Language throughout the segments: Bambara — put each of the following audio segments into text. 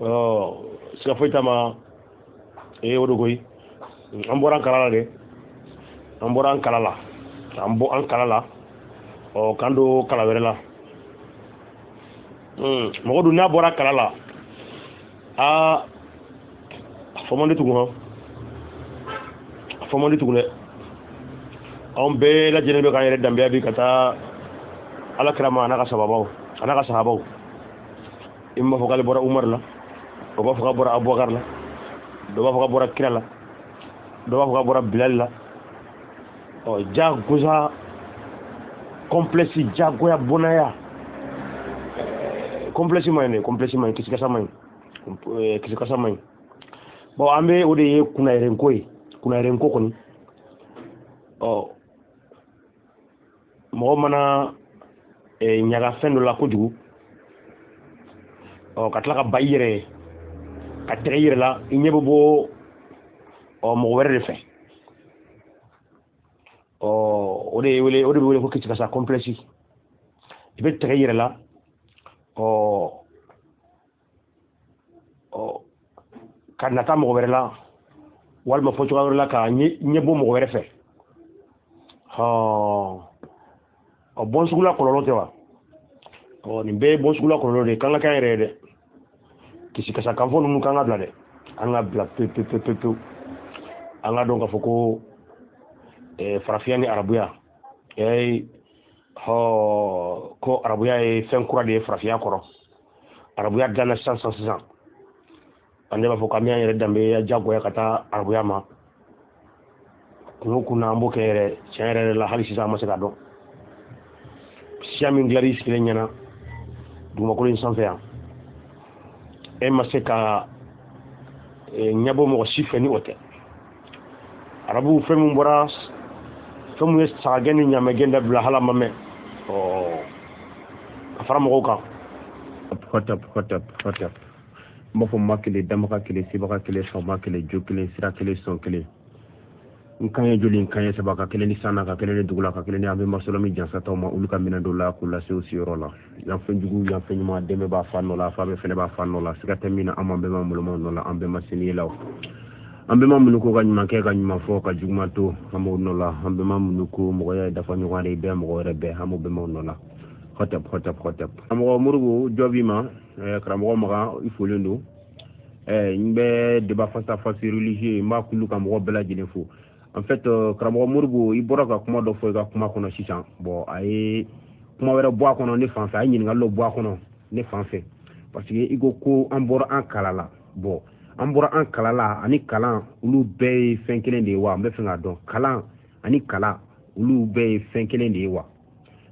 Ɔ, siga foyi t'a ma. Ee, o de koyi, an bɔra an kala la de, an bɔra an kala la, an bɔ an kala la, ɔ, k'an don kala wɛrɛ la. Mɔgɔ dun n'a bɔra kala la, aa, a fɔ man di tugun hɔn, a fɔ man di tugun dɛ. Anw bɛɛ lajɛlen bɛ k'an yɛrɛ danbeya bi ka taa Ala kira ma, a n'a ka sababaw, a n'a ka sahabaw. I m'a fɔ k'ale bɔra Umaru la, o b'a fɔ k'a bɔra Abubakar la, dɔ b'a fɔ k'a bɔra kira la, dɔ b'a fɔ k'a bɔra Bilali la. Ɔ, jagoya complexe, jagoya bonaya complexe man ɲi dɛ, complexe man ɲi, kisikasa man ɲi, kisikasa man ɲi. Bon, an bɛ o de ye kunnayɛrɛnko ye, kunnayɛrɛnko kɔni. Ɔ, mɔgɔ mana ɲaga fɛn dɔ la kojugu, ɔ, ka tila ka ba i yɛrɛ ye, ka tɛgɛ i yɛrɛ la, i ɲɛ bɛ bɔ, ɔ, mɔgɔ wɛrɛ de fɛ. Ɔ, o de ye wele, o de bɛ wele ko kisikasa complexe. I bɛ tɛgɛ i yɛrɛ la, ɔ ɔ, ka nata mɔgɔ wɛrɛ la, walima fɔ cogoya wɛrɛ la, ka ɲɛ bɔ mɔgɔ wɛrɛ fɛ. Ɔ, bɔn sugula kɔlɔlɔ tɛ wa? Ɔ, nin bɛɛ ye bɔn sugula kɔlɔlɔ de ye. K'an ka kɛ an yɛrɛ ye dɛ. Kisikasa kanfɔ ninnu, k'an ka bila dɛ, an ka bila pewu pewu pewu pewu. An ka dɔn k'a fɔ ko farafinya ni arabuya, hɔ, ko arabuya ye fɛn kura de ye farafinya kɔrɔ. Arabuya dilanna sisan sisan sisan. An de b'a fɔ k'an bɛ an yɛrɛ danbeya jagoya ka taa arabuya ma. Kun o kun na, an b'o kɛ yɛrɛ. Tiɲɛ yɛrɛ yɛrɛ la, hali sisan an ma se k'a dɔn. Siya min dilanna i sigilen ɲɛna dugumakolo in sanfɛ yan, e ma se ka ɲɛbɔ mɔgɔ si fɛ ni o tɛ. Arabuw, fɛn min bɔra, fɛn min ye sagagɛn ni ɲamɛgɛn dabila, hali a ma mɛn, ɔ, ka fara mɔgɔw kan. Hotep, hotep, hotep. N b'a fɔ ma kelen, damaga kelen, sebaga kelen, sɔnma kelen, jo kelen, sira kelen, sɔn kelen. N kan ye joli, n kan ye saba, ka kelen ni san na, ka kelen ni dugu la, ka kelen ni an bɛ masolo min jansataw ma, olu ka minɛn dɔ la k'u lase u siyɔrɔ la. Yan fɛn jugu, yan fɛn ɲuman, dɛmɛ b'a fa nɔ la, fa bɛ fɛnɛ b'a fa nɔ la. Siga tɛ min na, an m'an bɛɛ ma molomaw nɔ la, an bɛɛ ma sini yelaw. An bɛɛ ma minnu ko ka ɲuman kɛ, ka ɲuman fɔ, ka juguman to, an b'o nɔ la. An bɛɛ ma minnu ko mɔgɔya ye dafa ɲɔgɔn de ye, bɛɛ mɔgɔ wɛrɛ bɛɛ, an b'o bɛɛ nɔ la. Hotep, hotep, hotep. Karamɔgɔ Moribo, jɔ b'i ma. Karamɔgɔ Maga, i folen don. N bɛ débat face à face religieux, n b'a kulu ka mɔgɔ bɛɛ lajɛlen fo. En fait, karamɔgɔ Moribo, i bɔra ka kuma dɔ fɔ i ka kuma kɔnɔ sisan. Bon, a ye kuma wɛrɛ bɔ a kɔnɔ ne fan fɛ, a ye ɲininkali dɔ bɔ a kɔnɔ ne fan fɛ, parce que i ko ko an bɔra an kala la. Bon, an bɔra an kala la ani kalan, olu bɛɛ ye fɛn kelen de ye wa? N bɛ fɛ k'a dɔn, kalan ani kala, olu bɛɛ ye fɛn kelen de ye wa?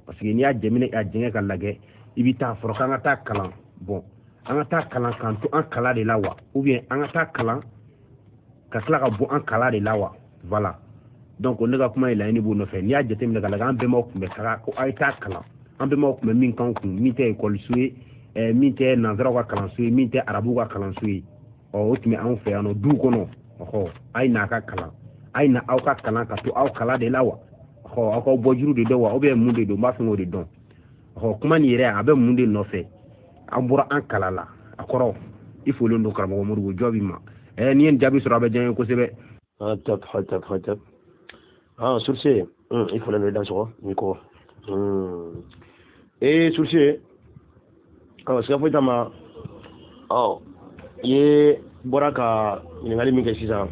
Parce que n'i y'a jɛminɛ a jɛngɛ ka lajɛ, i bɛ taa fɔra k'an ka taa kalan. Bon, an ka taa kalan k'an to an kala de la wa, ou bien an ka taa kalan ka tila ka bɔ an kala de la wa? Voilà, donc ne ka kuma ye laɲini b'o nɔfɛ. N'i y'a jateminɛ ka lajɛ, an bɛnbaw tun bɛ taga ko a ye taa kalan. An bɛnbaw tun bɛ min k'an kun, min tɛ ekɔliso ye, min tɛ nanzaraw ka kalanso ye, min tɛ arabuw ka kalanso ye, ɔ, o tun bɛ anw fɛ yan nɔ duw kɔnɔ. Ɔhɔ, a ye n'a ka kalan, a ye na aw ka kalan ka to aw kala de la wa? Ɔhɔ, aw ka bɔjuru de dɔn wa, ou bien mun de don? N b'a fɛ k'o de dɔn. Ɔhɔ, kuma nin yɛrɛ, a bɛ mun de nɔfɛ? An bɔra an kala la, a kɔrɔ. I folen don, karamɔgɔ Moribo, jɔ b'i ma. N'i ye nin jaabi sɔrɔ, a bɛ diya n ye kosɛbɛ. Hotep, hotep, hotep. Ah, source, i folen don, i dansɔgɔ ni ko. Ee, source, ɔ, siga foyi t'a ma. Ɔ, i ye bɔra ka ɲininkali min kɛ sisan,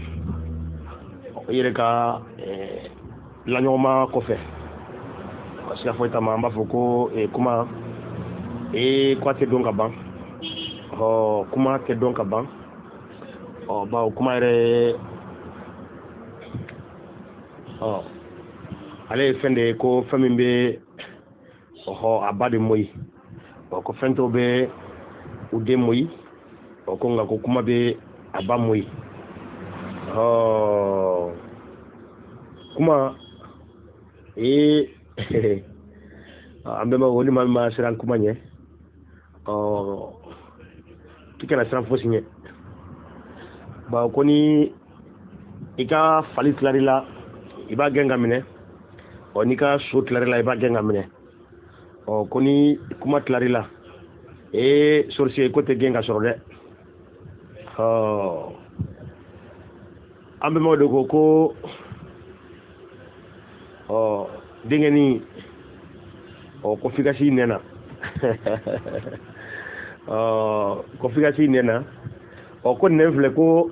i yɛrɛ ka laɲɔgɔnma kɔfɛ, siga foyi t'a ma. An b'a fɔ ko kuma, ee, ko a tɛ dɔn ka ban. Ɔ, kuma tɛ dɔn ka ban. Ɔ, bawo kuma yɛrɛ, ɔ, ale ye fɛn de ye ko fɛn min bɛ, ɔhɔ, a ba de moyi. Ɔ, ko fɛn tɔw bɛ u den moyi. Ɔ, ko nka ko kuma bɛ a ba moyi. Ɔ, kuma, ee, an bɛɛ ma o ni maa min ma siran kuma ɲɛ, ɔ, k'i kana siran fosi ɲɛ. Bawo ko ni i ka fali tilar'i la, i b'a gɛn ka minɛ. Ɔ, n'i ka so tilar'i la, i b'a gɛn ka minɛ. Ɔ, ko ni kuma tilar'i la, ee, sorcier, ko tɛ gɛn ka sɔrɔ dɛ. Ɔ an bɛnbaw de ko ko ɔ denkɛnin, ɔ ko f'i ka s'i nɛn na. Ɔ ko f'i ka s'i nɛn na. Ɔ ko nɛn filɛ, ko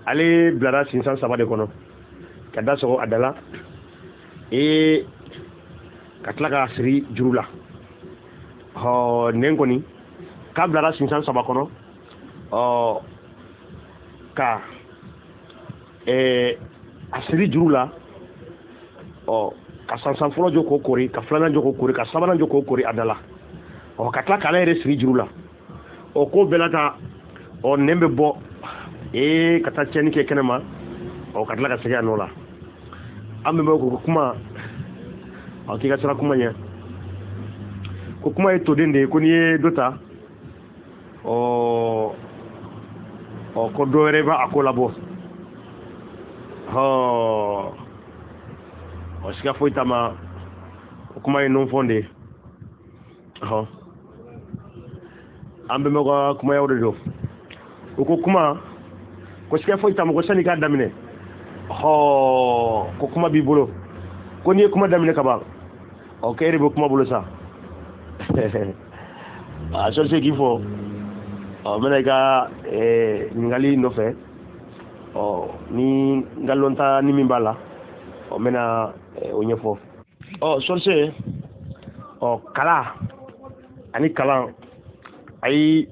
ale bilara sinsan 3 de kɔnɔ ka da sɔgɔ a da la, ee ka tila k'a siri juru la. Ɔ nɛn kɔni k'a bilara sinsan 3 kɔnɔ, ɔ ka a siri juru la, ɔ ka sansan fɔlɔ jɔ k'o kori, ka filanan jɔ k'o kori, ka sabanan jɔ k'o kori a da la, ɔ ka tila k'ale yɛrɛ siri juru la. Ɔ k'o bɛɛ la ta, ɔ nɛn bɛ bɔ ee ka taa tiɲɛni kɛ kɛnɛma, ɔ ka tila ka segin a nɔ la. An bɛnbaw ko kuma, ɔ k'i ka siran kuma ɲɛ, ko kuma ye toden de ye, ko n'i ye dɔ ta, ɔ ko dɔ wɛrɛ b'a ko labɔ. Ɔ siga foyi t'a ma, o kuma ye nɔnfɔn de ye. Ɔhɔ an bɛnbaw ka kumayaw de don. U ko kuma, ko siga foyi t'a ma, ko sani k'a daminɛ, ɔhɔ ko kuma b'i bolo, ko n'i ye kuma daminɛ ka ban, ɔ k'e de bɛ kuma bolo sa. A sɔrɔ k'i fɔ, ɔ n bɛna i ka ɲininkali nɔfɛ, ɔ ni n ka lɔnta ni min b'a la, ɔ n bɛna o ɲɛfɔ. Ɔ sɔrɔse, ɔ kala ani kalan, ayi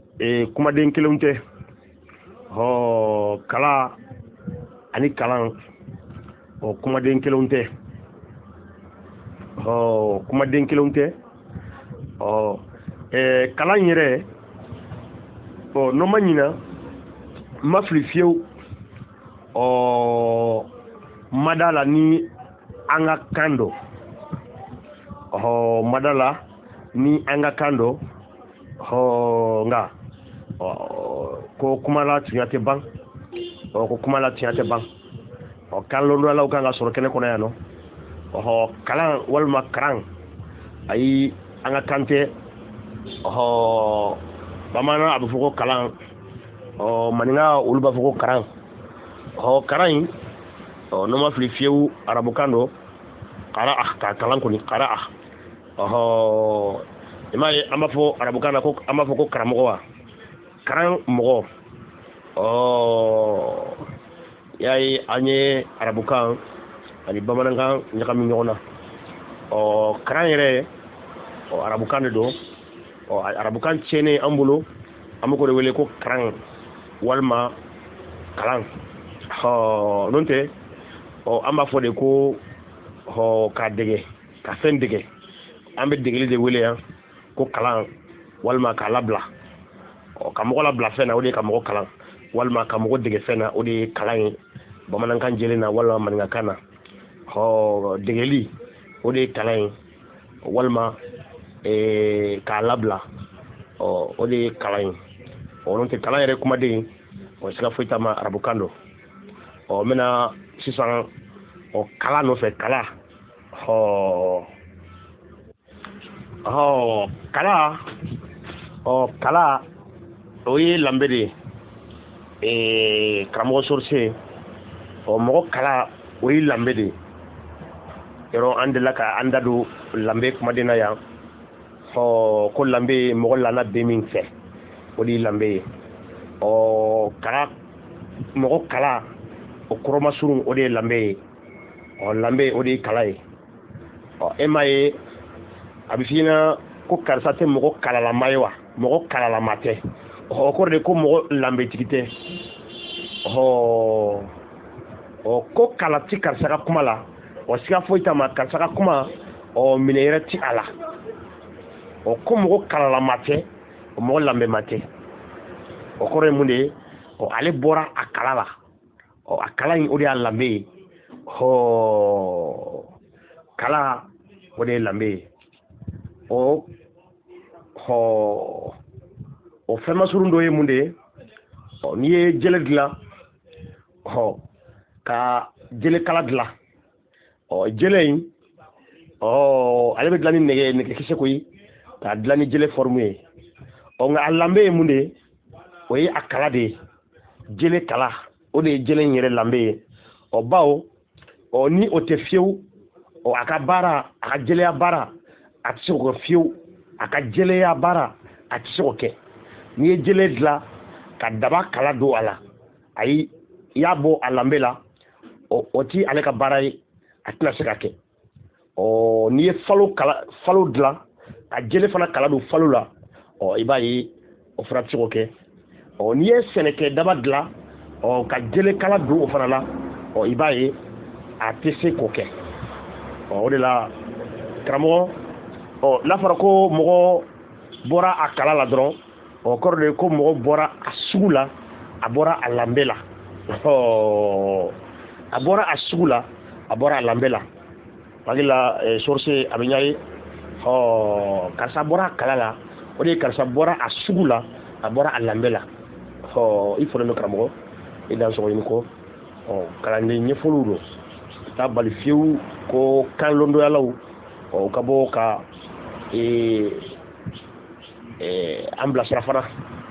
kumaden kelenw tɛ. Ɔ kala ani kalan, ɔ kumaden kelenw tɛ. Ɔ kumaden kelenw tɛ. Ɔ kalan yɛrɛ, ɔ n'o ma ɲina, n ma fili fiyewu, ɔ ma da la ni an ka kan dɔ. Ɔ ma da la ni an ka kan dɔ. Ɔ nka ɔ ko kuma la tiɲɛ tɛ ban. Ɔ ko kuma la tiɲɛ tɛ ban. Ɔ kan lɔndɔlaw kan ka sɔrɔ kɛnɛ kɔnɔ yan nɔ. Ɔhɔ kalan walima karan, ayi an ka kan tɛ. Ɔhɔ bamanan a bɛ fɔ ko kalan, ɔ maninka olu b'a fɔ ko karan. Ɔ karan in, ɔ n'o ma fili fiyewu, arabukan don, kara ka kalan kɔni, kara. Ɔhɔ i m'a ye an b'a fɔ arabukan na ko an b'a fɔ ko karamɔgɔ wa, karan mɔgɔ. Ɔ y'a ye an ye arabukan ani bamanankan ɲagami ɲɔgɔn na. Ɔ karan yɛrɛ, ɔ arabukan de don. Ɔ arabukan tiɲɛnen an bolo, an bɛ k'o de wele ko karan walima kalan. Ɔ n'o tɛ, ɔ an b'a fɔ de ko ɔ k'a dege, ka fɛn dege, an bɛ degeli de wele yan ko kalan walima k'a labila. Ɔ ka mɔgɔ labila fɛn na, o de ye ka mɔgɔ kalan, walima ka mɔgɔ dege fɛn na, o de ye kalan ye bamanankan jɛlen na walima maninkakan na. Ɔ degeli, o de ye kalan ye, walima k'a labila, ɔ o de ye kalan ye. Ɔ n'o tɛ kalan yɛrɛ kumaden, ɔ siga foyi t'a ma, arabukan don. Ɔ n bɛna sisan ɔ kala nɔfɛ, kala. Ɔ ɔ kala, ɔ kala o ye lanbe de ye, karamɔgɔ sorcier. Ɔ mɔgɔ kala o ye lanbe de ye. Yɔrɔ an delila ka an da don lanbe kumaden na yan. Ɔ ko lanbe, mɔgɔ lana bɛ min fɛ, o de ye lanbe ye. Ɔ kala, mɔgɔ kala o kɔrɔmasurun, o de ye lanbe ye. Ɔ lanbe o de ye kala ye. Ɔ e m'a ye a bɛ f'i ɲɛna ko karisa tɛ mɔgɔ kalalama ye wa, mɔgɔ kalalama tɛ. Ɔ o kɔrɔ de ko mɔgɔ lanbetigi tɛ. Ɔ ɔ ko kala ti karisa ka kuma la, ɔ siga foyi t'a ma, karisa ka kuma ɔ minɛ yɛrɛ ti a la. Ɔ ko mɔgɔ kalalama tɛ, mɔgɔ lanbema tɛ. O kɔrɔ ye mun de ye? Ɔ ale bɔra a kala la. Ɔ a kala in, o de y'a lanbe ye. Ɔ kala o de ye lanbe ye. Ɔ ɔ o fɛn masurun dɔ ye mun de ye? Ɔ n'i ye jele dilan, ɔ ka jelekala dilan, ɔ jele in, ɔ ale bɛ dilan ni nɛgɛ, nɛgɛkisɛ koyi, k'a dilan ni jele forme ye. Ɔ nka a lanbe ye mun de ye? O ye a kala de ye. Jele kala o de ye jele in yɛrɛ lanbe ye. Ɔ bawo ɔ ni o tɛ fiyewu, ɔ a ka baara, a ka jeleya baara a tɛ se k'o kɛ fiyewu. A ka jeleya baara a tɛ se k'o kɛ. N'i ye jele dilan ka daba kala don a la, ayi, i y'a bɔ a lanbe la, ɔ o ti ale ka baara ye, a tɛna se ka kɛ. Ɔ n'i ye falo kala, falo dilan ka jele fana kala don falo la, ɔ i b'a ye o fana tɛ se k'o kɛ. Ɔ n'i ye sɛnɛkɛ daba dilan, ɔ ka jele kala don o fana la, ɔ i b'a ye a tɛ se k'o kɛ. Ɔ o de la karamɔgɔ, ɔ n'a fɔra ko mɔgɔ bɔra a kala la dɔrɔn, ɔ kɔrɔ de ye ko mɔgɔ bɔra a sugu la, a bɔra a lanbe la. Ɔ a bɔra a sugu la, a bɔra a lanbe la. Hakili la source a bɛ ɲa ye. Ɔ karisa bɔra a kala la, o de ye karisa bɔra a sugu la, a bɔra a lanbe la. Ɔ i fɔlen don karamɔgɔ, i dan sɔgɔ ɲini kɔ. Ɔ kalanden ɲɛfɔliw don, taa bali fiyewu ko kan lɔndɔyalaw ɔ ka bɔ ka an bilasira fana.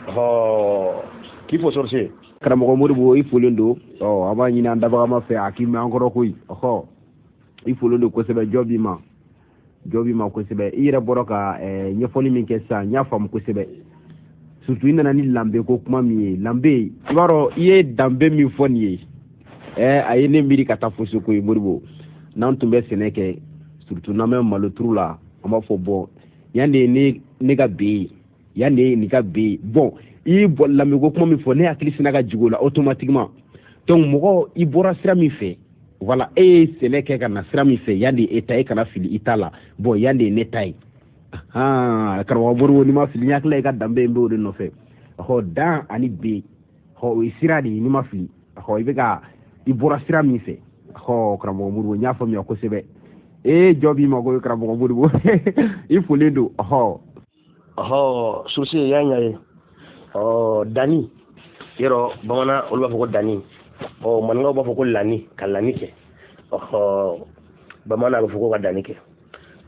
Ɔ k'i fo source. Karamɔgɔ Modibo, i folen don. Ɔ an b'a ɲini an dabagama fɛ a k'i mɛn an kɔrɔ koyi. Ɔhɔ, i folen don kosɛbɛ, jɔ b'i ma, jɔ b'i ma kosɛbɛ. I yɛrɛ bɔra ka ɲɛfɔli min kɛ sisan, n y'a faamu kosɛbɛ. Surtout i nana ni lanbe ko kuma min ye, lanbe, i b'a dɔn i ye danbe min fɔ nin ye, a ye ne miiri ka taa fosi koyi Modibo. N'an tun bɛ sɛnɛ kɛ, surtout n'an bɛ malo turu la, an b'a fɔ bɔn yan de ye ne ka be ye, yan de ye nin ka be ye. Bɔn i ye bɔ lanbe ko kuma min fɔ, ne hakili sina ka jigin o la automatiquement. Donc mɔgɔ i bɔra sira min fɛ, voilà, e ye sɛnɛ kɛ ka na sira min fɛ, yan de ye e ta ye, e kana fili i ta la. Bɔn yan de ye ne ta ye. Karamɔgɔ Modibo, n'i ma fili, n hakili la i ka danbe in bɛ o de nɔfɛ. Ɔhɔ, dan ani be, ɔhɔ, o ye sira de ye, n'i ma fili. Ɔhɔ, i bɛ ka i bɔra sira min fɛ. Ɔhɔ, karamɔgɔ Modibo, n y'a faamuya kosɛbɛ. Ee jɔ b'i ma ko karamɔgɔ Modibo, i folen don. Ɔhɔ. Ɔhɔ, source y'a ɲa ye. Ɔ danni yɔrɔ bamanan olu b'a fɔ ko danni, ɔ maninkaw b'a fɔ ko lani, ka lani kɛ. Ɔhɔ, bamanan b'a fɔ ko ka danni kɛ.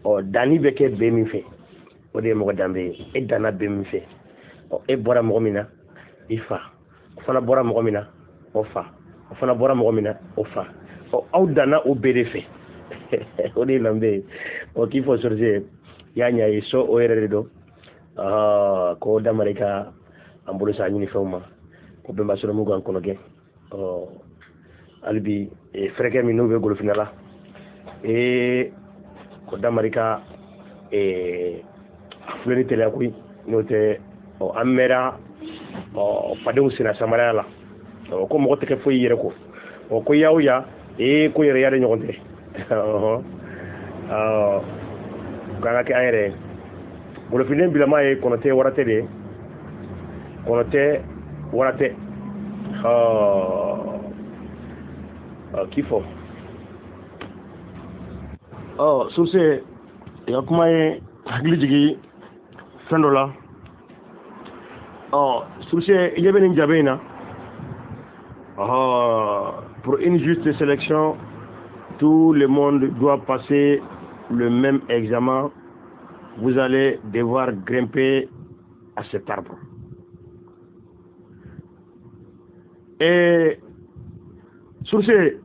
Ɔ danni bɛ kɛ be min fɛ, o de ye mɔgɔ danbe ye. E danna be min fɛ, ɔ e bɔra mɔgɔ min na, i fa, o fana bɔra mɔgɔ min na, o fa, o fana bɔra mɔgɔ min na, o fa. Ɔ aw danna o be de fɛ, o de ye lanbe ye. Ɔ k'i fɔ source ye, y'a ɲa ye so o yɛrɛ de don. Ko damari ka an bolo sa ɲini fɛnw ma ko bɛnba sɔrɔ mun k'an kɔnɔ gɛn. Ɔ hali bi fɛrɛkɛ min n'o bɛ golofinna la, ko damari ka a filɛ ni teliya koyi, n'o tɛ ɔ an mɛnna ɔ fadenw senna samaraya la. Ɔ ko mɔgɔ tɛ kɛ foyi yɛrɛ kɔ. Ɔ ko yaw ya ko yɛrɛ ya de ɲɔgɔn tɛ. Ɔhɔ, ɔ k'an ka kɛ an yɛrɛ ye. Golofinden bilama ye kɔnɔ tɛ wara tɛ de ye, kɔnɔ tɛ wara tɛ. Ɔ k'i fɔ. Ɔ source, i ka kuma ye hakili jigin fɛn dɔ la. Ɔ source, i ɲɛ bɛ nin jabe in na. Ɔhɔ, pour une juste sélection, tout le monde doit passer le même examen. Vous allez devoir grimper à cet arbre. Et source, e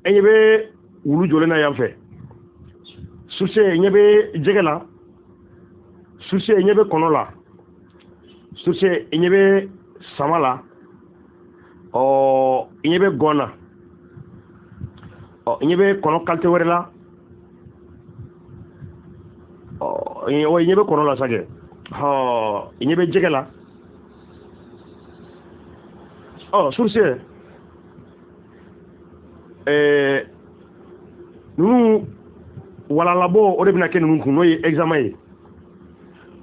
ɲɛ bɛ wulu jɔlen na yan fɛ. Source, e ɲɛ bɛ jɛgɛ la. Source, e ɲɛ bɛ kɔnɔ la. Source, e ɲɛ bɛ sama la. Ɔ i ɲɛ bɛ gɔn na. Ɔ i ɲɛ bɛ kɔnɔ kalite wɛrɛ la. Ɔ i ɲɛ bɛ kɔnɔ la sa kɛ. Ɔ i ɲɛ bɛ jɛgɛ la. Ɔ source, ninnu walalabɔ o de bɛna kɛ ninnu kun, n'o ye examen ye.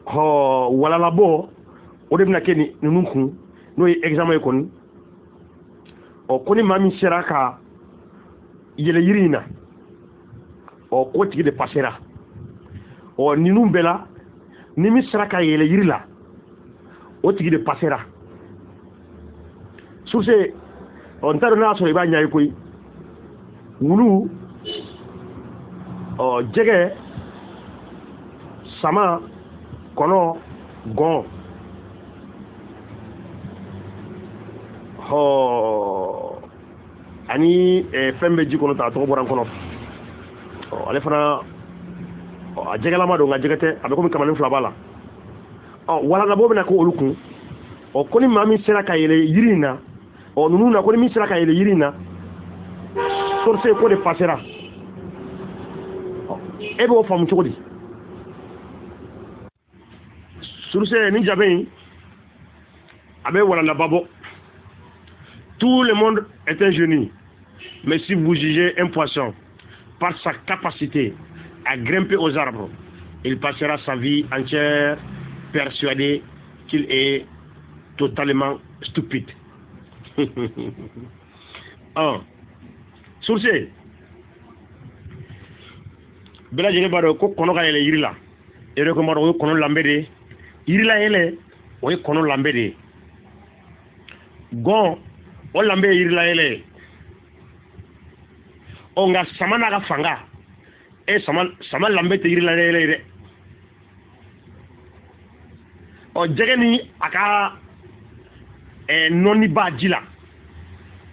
Ɔ walalabɔ o de bɛna kɛ ninnu kun, n'o ye examen ye kɔni. Ɔ ko ni maa min sera ka yɛlɛ yiri in na, ɔ k'o tigi de pasera. Ɔ ninnu bɛɛ la, ni min sera ka yɛlɛ yiri la, o tigi de pasera. Source, ɔ n t'a dɔn n'a y'a sɔrɔ i b'a ɲɛ ye koyi. Wulu, ɔ jɛgɛ, sama, kɔnɔ, gɔn. Ɔhɔ, ani fɛn bɛ ji kɔnɔ ta, a tɔgɔ bɔra n kɔnɔ. Ɔ, ale fana, a jɛgɛlama don, nka jɛgɛ tɛ, a bɛ komi kamalen fila b'a la. Ɔ, walangabɔ bɛna k'olu kun. Ɔ, ko ni maa min sera ka yɛlɛ yiri in na, ɔ, ninnu na, ko ni min sera ka yɛlɛ yiri in na, sorcier ko de passera. E b'o faamu cogo di? Sorcier ni jabe in, a bɛ walandaba bɔ. Tout le monde est un génie, mais si vous jugez un poisson par sa capacité à grimper aux arbres, il passera sa vie entière persuadé qu'il est totalement stupide. Ɔ, sorcier, bɛɛ lajɛlen b'a dɔn ko kɔnɔ ka yɛlɛ yiri la, e yɛrɛ ko b'a dɔn, o ye kɔnɔ lanbe de ye. Yirila yɛlɛ, o ye kɔnɔ lanbe de ye. Gɔn, o lanbe ye yirila yɛlɛ ye. Ɔ, nka sama n'a ka fanga, e sama lanbe tɛ yirila yɛlɛ ye dɛ. Ɔ, jɛgɛ ni a ka nɔni b'a ji la,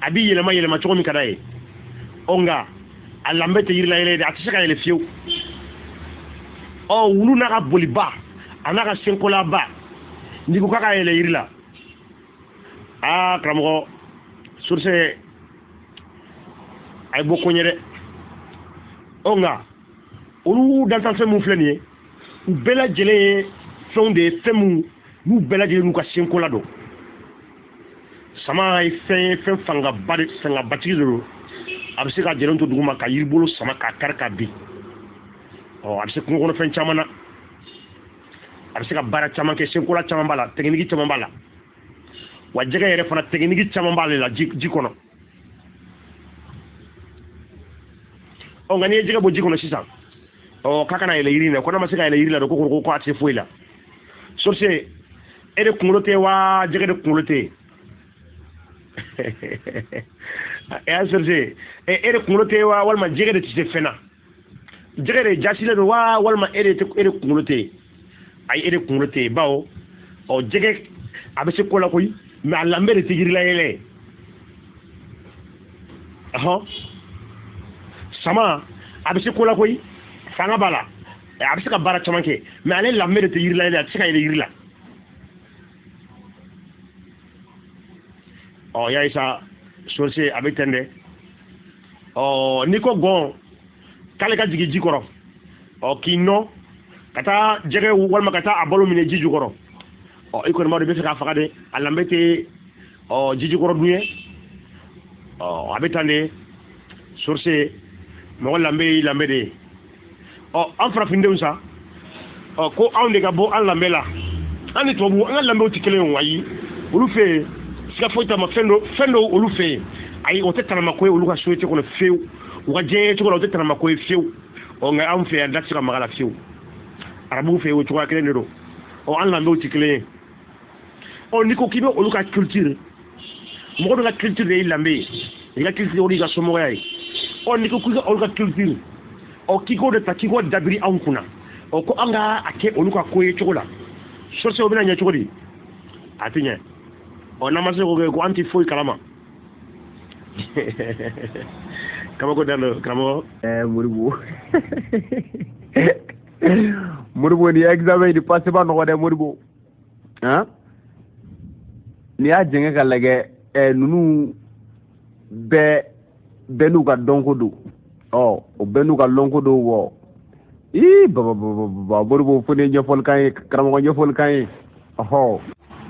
a b'i yɛlɛma yɛlɛma cogo min ka d'a ye. Ɔ, nka a lanbe tɛ yirila yɛlɛ ye dɛ, a tɛ se ka yɛlɛ fiyewu. Ɔ, wulu n'a ka boliba, a n'a ka senkolaba, n'i ko k'a ka yɛlɛ yiri la, aa, karamɔgɔ sorcier, a ye bɔ ko ɲɛ dɛ. Ɔ, nka olu dantanfɛn mun filɛ nin ye, u bɛɛ lajɛlen ye fɛnw de ye, fɛn mun n'u bɛɛ lajɛlen n'u ka senkola don. Sama ye fɛn ye, fɛn fangaba de, fangabatigi de don. A bɛ se ka jɛlen to duguma ka yiribolo sama k'a kari ka bin. Ɔ, a bɛ se kungo kɔnɔfɛn caman na, a bɛ se ka baara caman kɛ, senkola caman b'a la, technique caman b'a la. Wa jɛgɛ yɛrɛ fana, technique caman b'ale la ji kɔnɔ. Ɔ, nka n'i ye jɛgɛ bɔ ji kɔnɔ sisan, ɔ, k'a kana yɛlɛ yiri in na, ko n'a ma se ka yɛlɛ yiri la, ko a tɛ se foyi la. Sorcier, e de kunkolo tɛ wa jɛgɛ de kunkolo tɛ? E y'a sorcier, e de kunkolo tɛ wa walima jɛgɛ de tɛ se fɛn na? Jɛgɛ de jasilen don wa walima e de kunkolo tɛ? Ayi, e de kunkolo tɛ, bawo ɔ, jɛgɛ a bɛ se ko la koyi, mais a lanbe de tɛ yiri la yɛlɛ. Ɔhɔn, sama a bɛ se ko la koyi, fanga b'a la, a bɛ se ka baara caman kɛ, mais ale lanbe de tɛ yiri la yɛlɛ, a tɛ se ka yɛlɛ yiri la. Ɔ, y'a ye sa, sorcier, a bɛ ten dɛ. Ɔ, n'i ko gɔn k'ale ka jigin ji kɔrɔ, ɔ, k'i nɔ ka taa jɛgɛ walima ka taa a balo minɛ ji jukɔrɔ, ɔ, i kɔni b'a dɔn i bɛ fɛ k'a faga de, a lanbe tɛ ɔ ji jukɔrɔ dun ye. Ɔ, a bɛ tan de, sorcier, mɔgɔ lanbe y'i lanbe de ye. Ɔ, an farafindenw sa, ɔ, ko anw de ka bɔ an lanbe la, an ni tubabu an ka lanbew tɛ kelen ye. Ayi, olu fɛ yen, siga foyi t'a ma, fɛn dɔw olu fɛ yen, ayi, o tɛ tanamako ye olu ka société kɔnɔ fiyewu, u ka diɲɛ cogo la, o tɛ tanamako ye fiyewu. Ɔ, nka anw fɛ yan, da tɛ se ka maga la fiyewu. Arabuw fɛ yen, o cogoya kelen de don. Ɔ, an lanbew tɛ kelen ye. Ɔ, n'i ko k'i bɛ olu ka culture, mɔgɔ dɔ ka culture de y'i lanbe ye, i ka culture o de y'i ka somɔgɔya ye. Ɔ, n'i ko k'i ka olu ka culture, ɔ, k'i k'o de ta k'i k'o dabiri anw kunna, ɔ, ko an ka a kɛ olu ka ko ye cogo la, sorcier, o bɛna ɲɛ cogo di? A tɛ ɲɛ. Ɔ, n'an ma se k'o kɛ, ko an tɛ foyi kalama. Kabako dan don, karamɔgɔ. Modibo, Modibo, nin examen nin passé ma nɔgɔ dɛ, Modibo. Han, n'i y'a jɛngɛ ka lajɛ, ninnu bɛɛ n'u ka dɔnko don. Ɔ, o bɛɛ n'u ka lɔnko don. Wɔ, ii, baba baba baba, Modibo, fo ne ɲɛfɔli kan ye, karamɔgɔ ɲɛfɔli kan ye. Ɔhɔ.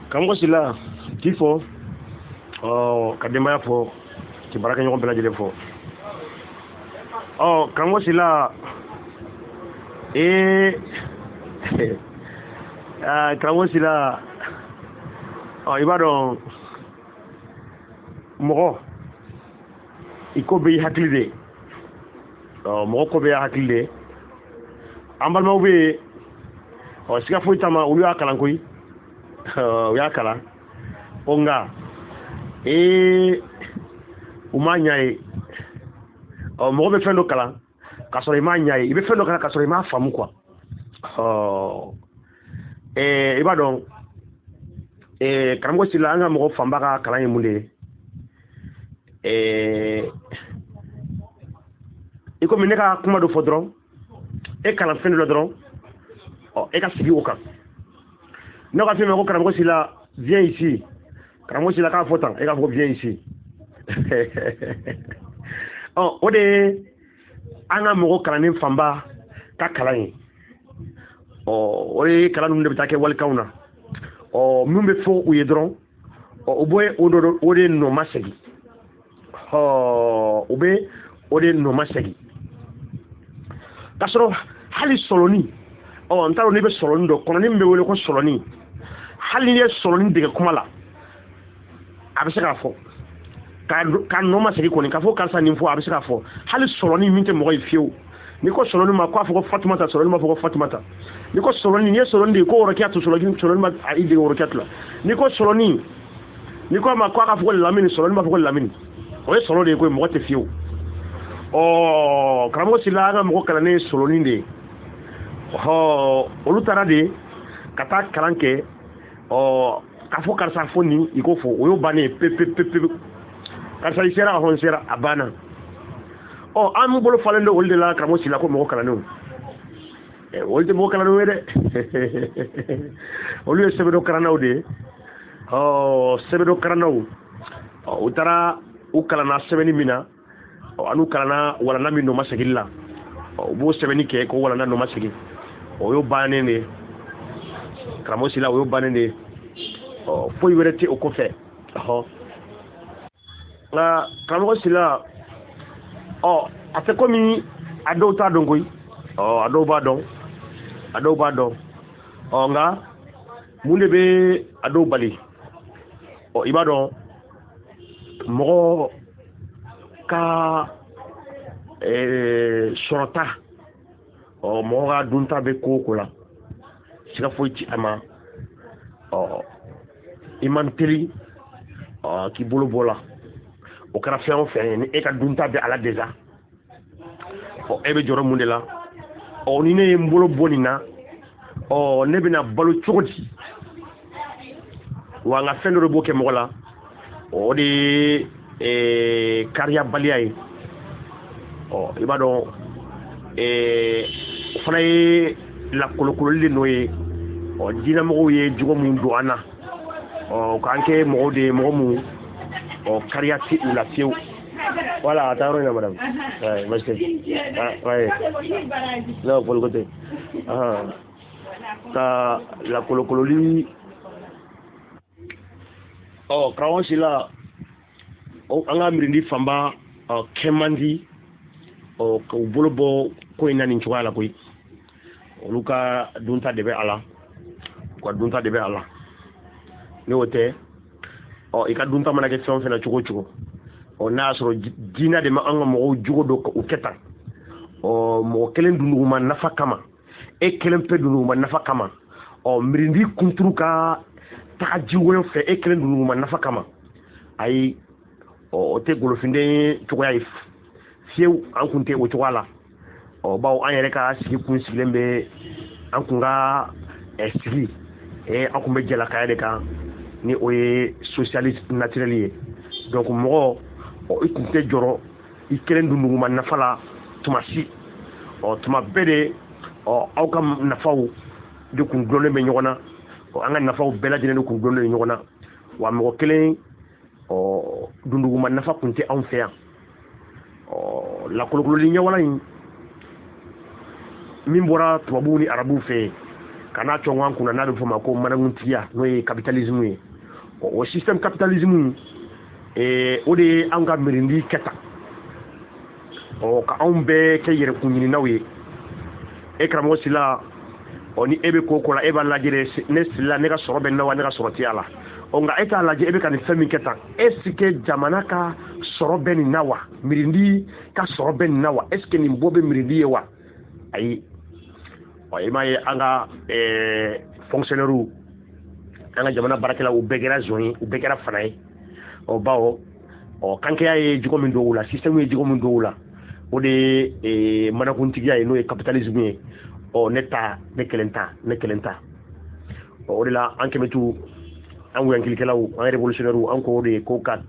Karamɔgɔ Sila, k'i fɔ, ɔ, ka denbaya fɔ, k'i baarakɛɲɔgɔn bɛɛ lajɛlen fɔ. Ɔ, karamɔgɔ Sila, ee, karamɔgɔ Sila, ɔ, i b'a dɔn, mɔgɔ i ko bɛ i hakili de ye. Ɔ, mɔgɔ ko bɛ i hakili de ye. An balimaw bɛ yen, ɔ, siga foyi t'a ma, olu y'a kalan koyi, u y'a kalan. Ɔ, nka ee, u m'a ɲɛ ye. Ɔ, mɔgɔ bɛ fɛn dɔ kalan k'a sɔrɔ i m'a ɲɛ ye, i bɛ fɛn dɔ kalan k'a sɔrɔ i m'a faamu quoi. Ɔ, i b'a dɔn, karamɔgɔ Sila, an ka mɔgɔ fanba ka kalan ye mun de ye? I komi ne ka kuma dɔ fɔ dɔrɔn, e kalan fɛn dɔ la dɔrɔn, ɔ e ka sigi o kan. Ne ka fɛn ma ko karamɔgɔ Sila, viens ici. Karamɔgɔ Sila k'a fɔ tan, e k'a fɔ ko viens ici. Ɔ o de ye an ka mɔgɔ kalannen fanba ka kalan ye. Ɔ o ye kalan ninnu de bɛ taa kɛ walikanw na. Ɔ min bɛ fɔ u ye dɔrɔn, ɔ u bɛ o de nɔ ma segin. Ɔ u bɛ o de nɔ ma segin. K'a sɔrɔ hali sɔlɔni, ɔ n t'a dɔn n'i bɛ sɔlɔni dɔn, kɔnɔni min bɛ wele ko sɔlɔni, hali n'i ye sɔlɔni dege kuma la, a bɛ se k'a fɔ. Ka nɔ ma segin kɔni, k'a fɔ karisa nin fɔ, a bɛ se k'a fɔ. Hali sɔlɔni min tɛ mɔgɔ ye fiyewu. N'i ko sɔlɔni ma k'a fɔ ko Fatumata, sɔlɔni b'a fɔ ko Fatumata. N'i ko sɔlɔni, n'i ye sɔlɔni dege ko wɔrɔkɛ to, sɔlɔni ma i dege wɔrɔkɛ la. N'i ko sɔlɔni, n'i ko a ma k'a ka fɔ ko Lamini, sɔlɔni b'a fɔ ko Lamini. O ye sɔlɔ de ye koyi, mɔgɔ tɛ fiyewu. Ɔ karamɔgɔ Sila, an ka mɔgɔ kalannen ye sɔlɔni de ye. Ɔ olu taara de ka taa kalan kɛ. Ɔ k'a fɔ karisa fo nin, i k'o fɔ, o y'o bannen ye pe pe pe pe. Karisa i sera, a hɔn sera, a banna. Ɔ an bolo falen don olu de la, karamɔgɔ Sila, ko mɔgɔ kalannenw. Olu tɛ mɔgɔ kalannenw ye dɛ. Olu ye sɛbɛdɔ karannaw de ye. Ɔ sɛbɛdɔ karannaw, u taara u kalanna sɛbɛnni min na, ɔ an'u kalanna walanda min nɔ ma segin la, ɔ u b'o sɛbɛnni kɛ ko walanda nɔ ma segin. O y'o bannen de ye, karamɔgɔ Sila, o y'o bannen de ye. Ɔ foyi wɛrɛ tɛ o kɔfɛ. Ɔhɔ nka karamɔgɔ Sila, ɔ a tɛ komi a dɔw t'a dɔn koyi. Ɔ a dɔw b'a dɔn, a dɔw b'a dɔn. Ɔ nka mun de bɛ a dɔw bali? Ɔ i b'a dɔn mɔgɔ ka sɔrɔta, ɔ mɔgɔ ka dunta bɛ ko o ko la, siga foyi ti a ma. Ɔ i man teli ɔ k'i bolo bɔ la, o kɛra fɛn o fɛn ye, ni e ka dunta bɛ a la déjà, ɔ e bɛ jɔrɔ mun de la? Ɔ ni ne ye n bolo bɔ nin na, ɔ ne bɛna balo cogo di? Wa n ka fɛn dɔ de b'o kɛ mɔgɔ la, o de ye kariyabaliya ye. Ɔ i b'a dɔn o fana ye lakolokololi de nɔ ye. Ɔ diinɛmɔgɔw ye jogo mun don an na, ɔ k'an kɛ mɔgɔw de ye, mɔgɔ mun ɔ kariya tɛ u la fiyewu. Voilà, a taa yɔrɔ in na, madame. Ouais, baasi tɛ. Ouais. Non, fɔliko tɛ. Ka lakolokololi. Ɔ karamɔgɔ Sila, an ka mirindi fanba kɛ man di ɔ k'u bolo bɔ ko in na nin cogoya la koyi. Olu ka dunta de bɛ a la, u ka dunta de bɛ a la. Ni o tɛ, ɔ i ka dunta mana kɛ fɛn o fɛn na cogo o cogo, ɔ n'a y'a sɔrɔ diinɛ de ma an ka mɔgɔw jogo don k'u kɛ tan. Ɔ mɔgɔ kelen dunduguma nafa kama, e kelen pe dunduguma nafa kama, ɔ mirindi kunturu ka taga jiwoyo fɛ e kelen dunduguma nafa kama, ayi, ɔ o tɛ golofinden cogoya ye fiyewu. An kun tɛ o cogoya la. Ɔ bawo an yɛrɛ ka sigi kun sigilen bɛ an kun ka sigi, an kun bɛ jalakaya de kan, ni o ye socialisme naturel ye. Donc mɔgɔ, ɔ i kun tɛ jɔrɔ i kelen dunduguma nafa la tuma si. Ɔ tuma bɛɛ de, ɔ aw ka nafaw de kun dulonnen bɛ ɲɔgɔn na. Ɔ an ka nafaw bɛɛ lajɛlen de kun dulonnen bɛ ɲɔgɔn na. Wa mɔgɔ kelen ɔ dunduguma nafa kun tɛ anw fɛ yan. Ɔ lakolokololi ɲɛwala in min bɔra tubabuw ni arabuw fɛ yen ka n'a cɔngɔ an kunna, n'a bɛ fɔ o ma ko manakuntigiya, n'o ye capitalisme ye. O système capitalisme, o de ye an ka mirindi kɛ tan, ɔ ka anw bɛɛ kɛ yɛrɛkun ɲininaw ye. E karamɔgɔ Sila, ɔ ni e bɛ ko o ko la, e b'a lajɛ de, ne Sila, ne ka sɔrɔ bɛ n na wa ne ka sɔrɔ tɛ a la. Ɔ nka e t'a lajɛ e bɛ ka nin fɛn min kɛ tan, est ce que jamana ka sɔrɔ bɛ nin na wa? Mirindi ka sɔrɔ bɛ nin na wa? Est ce que nin bɔ bɛ mirindi ye wa? Ayi. Ɔ i m'a ye an ka fonctionnaires, an ka jamana baarakɛlaw, u bɛɛ kɛra zon ye, u bɛɛ kɛra fana ye. Ɔ bawo ɔ kankɛya ye jogo min don u la, système ye jogo min don u la, o de ye manakuntigiya ye, n'o ye capitalisme ye. Ɔ ne ta, ne kelen ta, ne kelen ta. Ɔ o de la an kɛmɛtu, an wuyankilikɛlaw, an révolutionnaires, an ko o de ye ko ka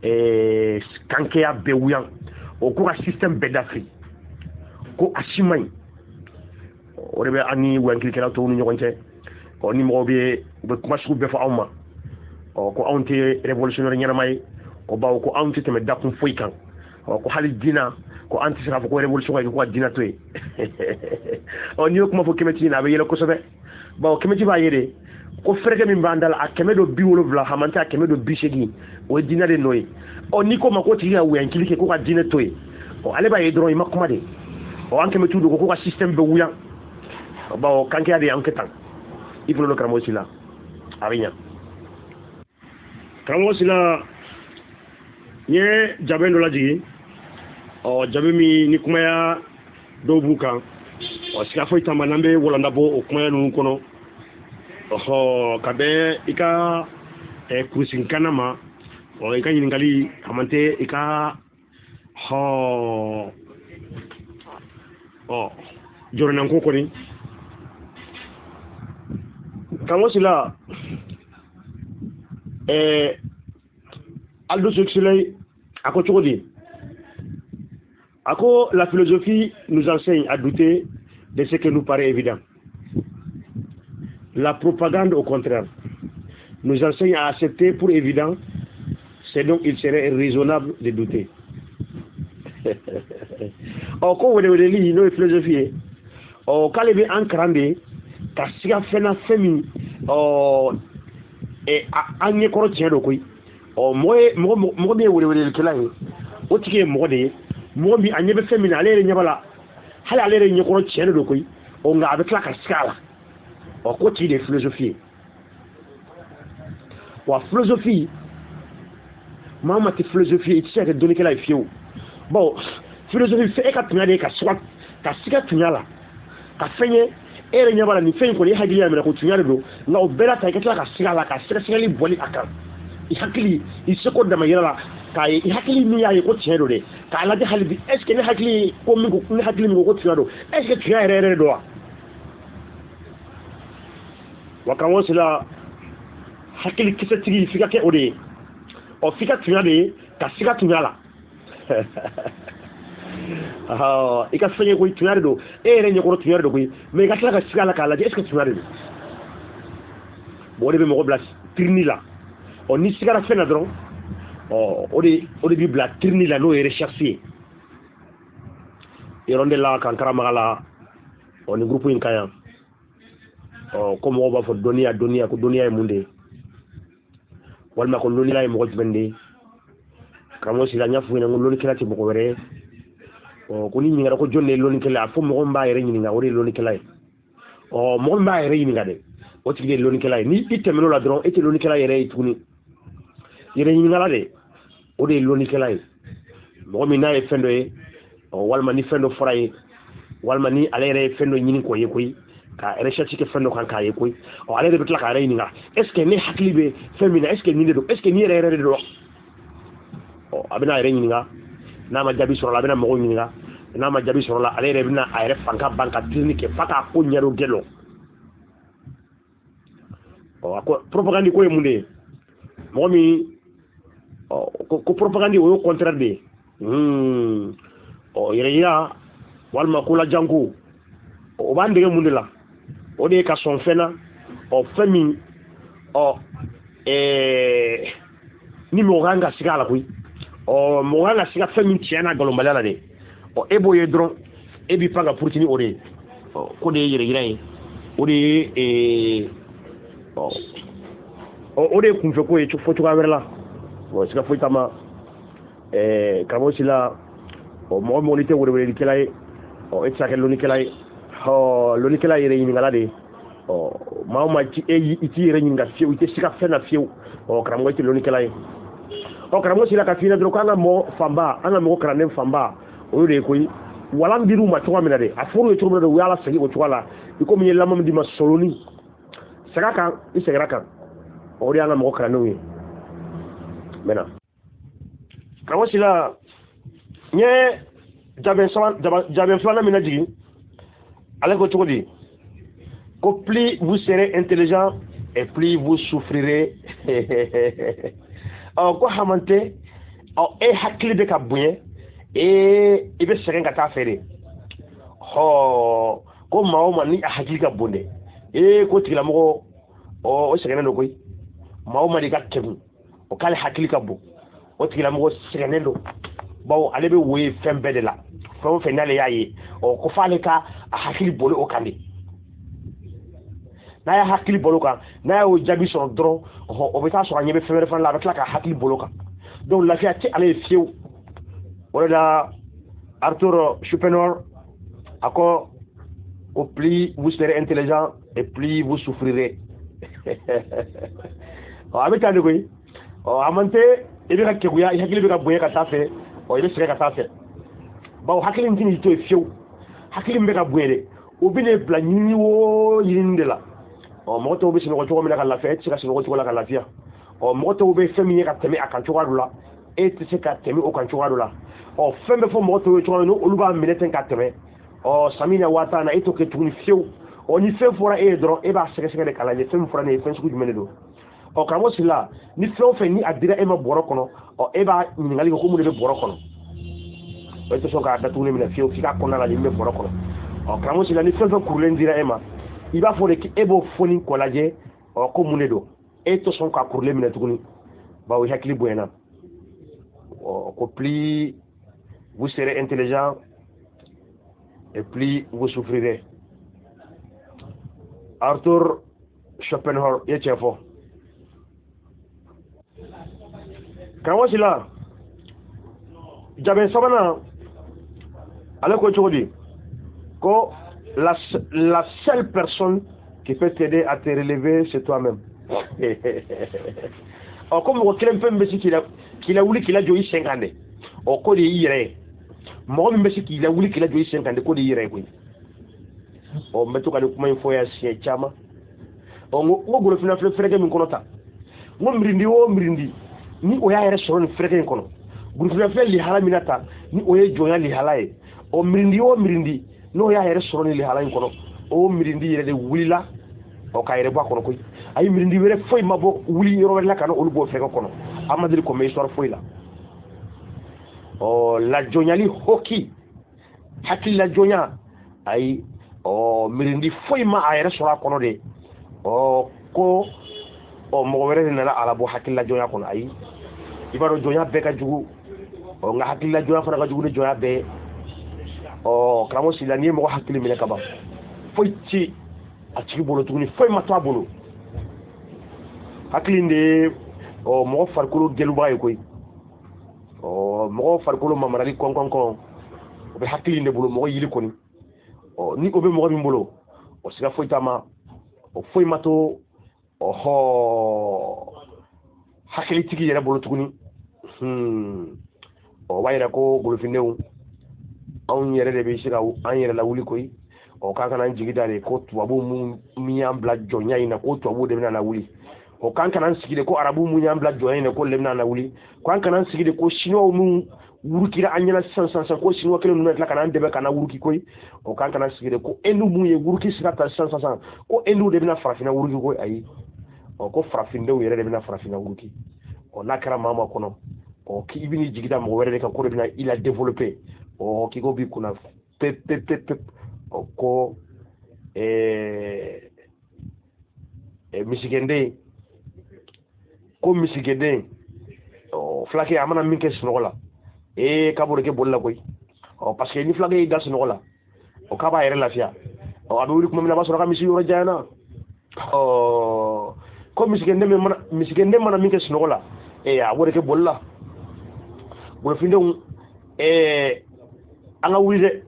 Kankeya bɛɛ wuyan o ko ka système bɛɛ dafiri ko a si man ɲi. O de bɛ an ni wɛnkilikɛlaw tɔw ni ɲɔgɔn cɛ. Ɔ ni mɔgɔw bɛ u bɛ kuma sugu bɛɛ fɔ anw ma, ɔ ko anw tɛ révolutionnaire ɲɛnama ye, ko bawo ko anw tɛ tɛmɛ dakun foyi kan, ɔ ko hali diinɛ ko an tɛ se k'a fɔ ko révolution ka kɛ ko ka diinɛ to yen. Ɔ n'i y'o kuma fɔ kɛmɛtigi ɲɛna, a bɛ yɛlɛ kosɛbɛ, bawo kɛmɛtigi b'a ye de ko fɛrɛkɛ min b'an da la, a 170 hamante a 180 o ye diinɛ de nɔ ye. Ɔ n'i ko ma ko tigi ka wɛnkili kɛ ko ka diinɛ to yen, ɔ ale b'a ye dɔrɔn i ma kuma de. Ɔ an kɛmɛtigiw de ko ko ka système bɛ wuyan, bawo kankeya de y'an kɛ tan. I kunkolo karamɔgɔ si la a bɛ ɲa. Karamɔgɔ si la n ye jabɛn dɔ lajigin, ɔ jabe min ni kumaya dɔw b'u kan, ɔ siga foyi t'an ma n'an bɛ walanda bɔ o kumaya ninnu kɔnɔ, ɔhɔ ka bɛn i ka kurusigikanna ma, ɔ i ka ɲininkali a man tɛ i ka hɔ ɔ jɔrɔnanko kɔni. Karamɔgɔ si la Aldous Huxley a ko cogo di? A ko la philosophie nous enseigne à douter de ce que nous paraît évident. La propagande, au contraire, nous enseigne à accepter pour évident ce dont il serait raisonnable de douter. Ɔ ko weleweleli n'o ye philosophie ye, ɔ k'ale bɛ an kalan de ka siga fɛn na, fɛn min ɔ an ɲɛkɔrɔ tiɲɛ don koyi. Ɔ mɔgɔ min ye welewelelikɛla ye, o tigi ye mɔgɔ de ye, mɔgɔ min a ɲɛ bɛ fɛn min na, ale yɛrɛ ɲɛ b'a la, hali ale yɛrɛ ɲɛkɔrɔ tiɲɛ de don koyi, ɔ nka a bɛ tila ka siga a la. Ɔ ko tigi de ye philosophie ye. Wa philosophie, maa ma tɛ philosophie ye, i tɛ se ka kɛ dɔnnikɛla ye fiyewu. Bawo philosophie fɛ e ka tunya de ye ka siga tunya la, ka fɛn ye e yɛrɛ ɲɛ b'a la nin fɛn in kɔni e hakili y'a minɛ ko tunya de don, nka o bɛɛ la ta i ka tila ka siga a la, ka sɛgɛsɛgɛli bɔli a kan, i hakili i seko damayira la k'a ye, i hakili min y'a ye ko tiɲɛ don dɛ, k'a lajɛ hali bi est ce que ne hakili ko min ko ne hakili min ko ko tiɲɛ don, est ce que tiɲɛ yɛrɛ yɛrɛ don wa? Wa karamɔgɔ sila hakili kisɛtigi f'i ka kɛ o de ye, ɔ f'i ka tunya de ye ka siga tunya la. I ka fɛn ye koyi tunya de don, e yɛrɛ ɲɛkɔrɔ tunya de don koyi, mɛ i ka tila ka siga a la k'a lajɛ est ce que tunya de don. Bon o de bɛ mɔgɔ bila tirini la. Ɔ n'i sigara fɛn na dɔrɔn, ɔ o de b'i bila tirini la, n'o ye recherche ye. Yɔrɔ de la kan karamaga la, ɔ nin groupe in ka yan, ɔ ko mɔgɔw b'a fɔ dɔnniya dɔnniya, ko dɔnniya ye mun de ye, walima ko lɔnnikɛla ye mɔgɔ jumɛn de ye? Karamɔgɔ sila n y'a f'u ɲɛna ko lɔnnikɛla tɛ mɔgɔ wɛrɛ ye. Ɔ ko n'i ɲininkara ko jɔn de ye lɔnnikɛla ye, a fɔ mɔgɔ min b'a yɛrɛ ɲininka o de ye lɔnnikɛla ye. Ɔ mɔgɔ min b'a yɛrɛ ɲininka dɛ, o tigi de ye lɔnnikɛla ye. Ni i tɛmɛn'o la dɔrɔn, e tɛ lɔnnikɛla yɛrɛ ye tuguni. Yɛrɛ ɲininkala de, o de ye lɔnnikɛla ye. Mɔgɔ min n'a ye fɛn dɔ ye, ɔ walima ni fɛn dɔ fɔra ye, walima ni ale yɛrɛ ye fɛn dɔ ɲini k'o ye koyi, ka recherche kɛ fɛn dɔ kan k'a ye koyi, ɔ ale de bɛ tila k'a yɛrɛ ɲininka est ce que ne hakili bɛ fɛn min na, est ce que nin de don, est ce que nin yɛrɛ yɛrɛ de don wa? Ɔ a bɛna a yɛrɛ ɲininka, n'a ma jaabi sɔrɔ la, a bɛna mɔgɔw ɲininka, n'a ma jaabi sɔrɔ la, ale yɛrɛ bɛna a yɛrɛ fanka ban ka tirini kɛ f'a k'a ko ɲɛdɔn gɛlɔ. Ɔ a ko propagande ko ye mun de ye? Mɔgɔ min ɔ ko propagande o ye contraire de ye. Ɔ yɛrɛ yira walima ko lajanko, o b'an dege mun de la? O de ye ka sɔn fɛn na, ɔ fɛn min ɔ ni mɔgɔ kan ka siga a la koyi, ɔ mɔgɔ kan ka siga fɛn min tiɲɛ n'a nkalonbaliya la dɛ, ɔ e b'o ye dɔrɔn e b'i pan ka purutini o de ye. Ɔ ko de ye yɛrɛ yira ye, o de ye ɔ o de ye kunfɛ ko ye fɔ cogoya wɛrɛ la. Bon siga foyi t'a ma. Karamɔgɔ si la, ɔ mɔgɔ mɔgɔ n'i tɛ welewelelikɛla ye, ɔ e tɛ se ka kɛ lɔnnikɛla ye. Ɔ lɔnnikɛla yɛrɛ ɲininkala de ye. Ɔ maa o maa i t'i yɛrɛ ɲininka fiyewu, i tɛ siga fɛn na fiyewu, ɔ karamɔgɔ i tɛ lɔnnikɛla ye. Ɔ karamɔgɔ si la ka f'i ɲɛna dɔrɔn k'an ka mɔgɔ fanba, an ka mɔgɔ kalanden fanba, o de ye koyi walan dir'u ma cogoya min na dɛ, a fɔr'u ye cogo min na dɛ, u y'a lasegin o cogoya la. I komi n ye lamɔ min d'i ma soloni sɛgɛ kan, i sɛgɛnna kan, o de y'an ka mɔgɔ kalandenw ye. N bɛ na karamɔgɔ si la, n ye jabɛn filanan min lajigin, ale ko cogo di? Ko plus vous serez intelligent et plus vous souffrirez. Ɔ ko hamante Ɔ e hakili bɛ ka bonya, ee i bɛ sɛgɛn ka taa fɛ de. Hɔ ko maa o maa ni a hakili ka bon dɛ, ee ko tigilamɔgɔ ɔ o sɛgɛnnen don koyi. Maa o maa de ka kɛgun, o k'ale hakili ka bon, o tigilamɔgɔ sɛgɛnnen don, bawo ale bɛ woye fɛn bɛɛ de la, fɛn o fɛn n'ale y'a ye, ɔ ko f'ale ka a hakili boli o kan de. N'a y'a hakili boli o kan, n'a y'o jaabi sɔrɔ dɔrɔn, ɔhɔ o bɛ taa sɔrɔ a ɲɛ bɛ fɛn wɛrɛ fana la, a bɛ tila k'a hakili boli o kan. Donc lafiya tɛ ale ye fiyewu. O de la Arthur Schopenhauer a ko ko plus vous serez intelligent et plus vous souffrirez. Ɔ a bɛ taa de koyi. Ɔ a man tɛ i bɛ ka keguya, i hakili bɛ ka bonya ka taa fɛ, ɔ i bɛ sɛgɛn ka taa fɛ, bawo hakili in tɛn'i to yen fiyewu. Hakili min bɛ ka bonya dɛ, o bɛ ne bila ɲini o ɲinini de la. Ɔ mɔgɔ tɔw bɛ sunɔgɔ cogo min na ka lafiya, e tɛ se ka sunɔgɔ cogo la ka lafiya. Ɔ mɔgɔ tɔw bɛ fɛn min ye ka tɛmɛ a kan cogoya dɔ la, e tɛ se ka tɛmɛ o kan cogoya dɔ la. Ɔ fɛn bɛ fɔ mɔgɔ tɔw ye cogoya min na, olu b'a minɛ ten ka tɛmɛ. Ɔ sami na waati na, e t'o kɛ tuguni fiyewu. Ɔ ni fɛn fɔra e ye dɔrɔn, e b'a sɛgɛsɛgɛ de k'a lajɛ fɛn min fɔra ne ye, fɛn sugu jumɛn de don. Ɔ karamɔgɔ Sila, ni fɛn o fɛn ni a dira e ma bɔrɔ kɔnɔ, ɔ e b'a ɲininkali kɛ ko mun de bɛ bɔrɔ kɔnɔ. E tɛ sɔn k'a datugu minɛ fiyewu f'i k'a kɔnɔna lajɛ min bɛ bɔrɔ kɔnɔ. Ɔ karamɔgɔ Sila, ni fɛn fɛn kurulen dira e ma, i b'a fɔ de k'e b'o foni k'o lajɛ, ɔ ko mun de don. E tɛ sɔn k'a kurulen minɛ tuguni, bawo i hakili bonyana. Ɔ ko plus vous serez intelligent et plus vous souffrirez. Arthur Schopenhauer ye tiɲɛ fɔ. Karamɔgɔ Sila, jabɛn sabanan ale ko cogo di? Ko la seule personne qui peut t'aider à te relever, c'est toi-même. Ɔ ko mɔgɔ kelen pe min bɛ se k'i lawuli k'i lajɔ i sen kan dɛ, ɔ k'o de y'i yɛrɛ ye. Mɔgɔ min bɛ se k'i lawuli k'i lajɔ i sen kan dɛ, k'o de y'i yɛrɛ ye koyi. Ɔ n bɛ to ka nin kuma in fɔ yan siɲɛ caman. Ɔ n ko golofinna filɛ fɛrɛkɛ min kɔnɔ tan, n ko mirindi o mirindi ni o y'a yɛrɛ sɔrɔ nin fɛrɛkɛ in kɔnɔ, golofinna filɛ lihala min na tan, ni o ye jɔnya lihala ye. Ɔ mirindi o mirindi n'o y'a yɛrɛ sɔrɔ nin lihala in kɔnɔ, o mirindi yɛrɛ de wulila ɔ k'a yɛrɛ bɔ a kɔnɔ koyi. Ayi, mirindi wɛrɛ foyi ma bɔ wuli yɔrɔ wɛrɛ la ka na olu bɔ fɛrɛkɛ kɔnɔ. An ma deli k'o mɛn histoire foyi la. Ɔ lajɔnyali hoki, hakili lajɔnya, ayi, ɔ mirindi foyi ma a yɛrɛ sɔrɔ a kɔnɔ de. Ɔ ko ɔ mɔgɔ wɛrɛ de nana a labɔ hakili lajɔnya kɔnɔ. Ayi, i b'a dɔn jɔnya bɛɛ ka jugu, ɔ nka hakili lajɔnya fana ka jugu ni jɔnya bɛɛ ye. Ɔ karamɔgɔ Sila, n'i ye mɔgɔ hakili minɛ ka ban, foyi ti a tigi bolo tuguni, foyi ma to a bolo. Hakili in de ye ɔ mɔgɔ farikolo geluba ye koyi. Ɔ mɔgɔ farikolo mamarali kɔnkɔnkɔn, o bɛ hakili in de bolo, mɔgɔ yiri kɔni. Ɔ ni o bɛ mɔgɔ min bolo, o siga foyi t'a ma, o foyi ma to ɔhɔ hakilitigi yɛrɛ bolo tuguni. Ɔ o b'a yira ko golofindenw, anw yɛrɛ de bɛ se ka an yɛrɛ lawuli koyi. Ɔ k'an kana an jigi da de ko tubabu min y'an bila jɔnya in na, ko tubabu de bɛna lawuli. O k'an kana an sigi de ko arabu mun y'an bila jɔnya in na, ko de bɛna lawuli. Ko an kana an sigi de ko siniwaw mun wurukira an ɲɛna sisan sisan sisan, ko siniwa kelen ninnu bɛ tila ka n'an dɛmɛ ka na wuruki koyi. O k'an kana sigi de ko Hindu mun ye wuruki sira ta sisan sisan, ko Hindu de bɛna farafinna wuruki koyi. Ayi, ɔ ko farafindenw yɛrɛ de bɛna farafinna wuruki. Ɔ n'a kɛra maa ma kɔnɔ, ɔ k'i bɛn'i jigi da mɔgɔ wɛrɛ de kan ko de bɛna i la développer, ɔ k'i ko b'i kunna pe pe pe pe. Ɔ ko misigɛnden, ko misigɛnden, ɔ fulakɛ a mana min kɛ sunɔgɔ la, ee k'a b'o de kɛ boli la koyi. Ɔ parce que ni fulakɛ y'i da sunɔgɔ la, o k'a b'a yɛrɛ lafiya. Ɔ a bɛ wuli tuma min na, a b'a sɔrɔ a ka misi yɔrɔ janyana. Ɔ ko misigɛnden mana min kɛ sunɔgɔ la, ee a b'o de kɛ boli la. Golofindenw, ee an ka wuli dɛ,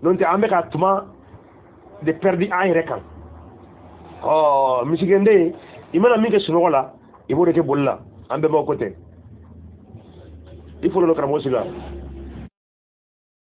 n'o tɛ an bɛ ka tuma de perdre an yɛrɛ kan. Ɔ misigɛnden, i mana min kɛ sunɔgɔ la, i b'o de kɛ boli la. An bɛnbaw ko tɛ. I fɔlɔ don karamɔgɔ Sila.